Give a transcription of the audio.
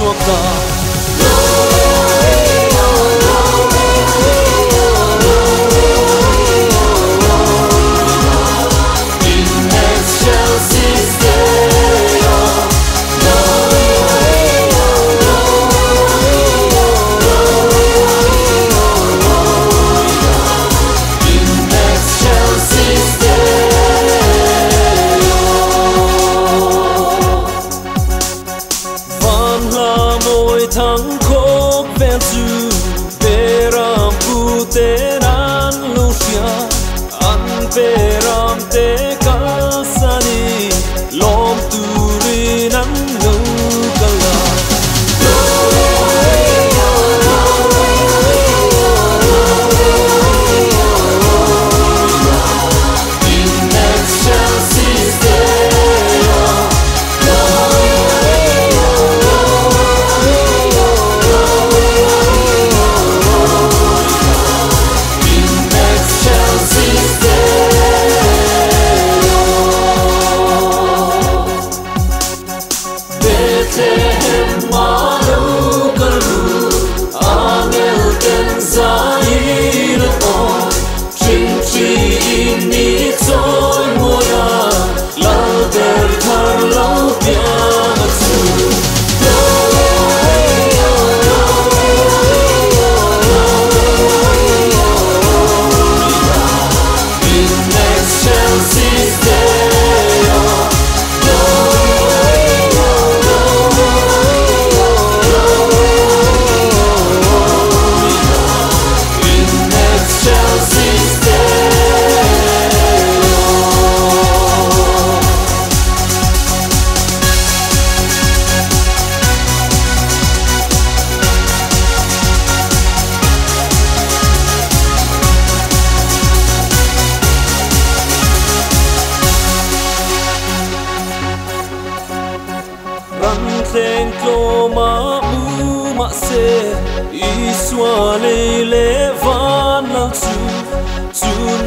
Chhuak ta. In excelsis Deo. In excelsis Deo. Van hla mawi thang khawk vel chu beram pu te an lo hria, an beram te kalsani lawm turin an lo kala. In excelsis Deo. In excelsis Deo. Bethlehem ma lo kal ru, angel ten zain an aw, thin thi in ni chawi mawi a, lal ber thar lo piang a chu. In excelsis Deo. In excelsis Deo. Ran thleng tlawma mu mah se, Isua lei le van lal chu chun.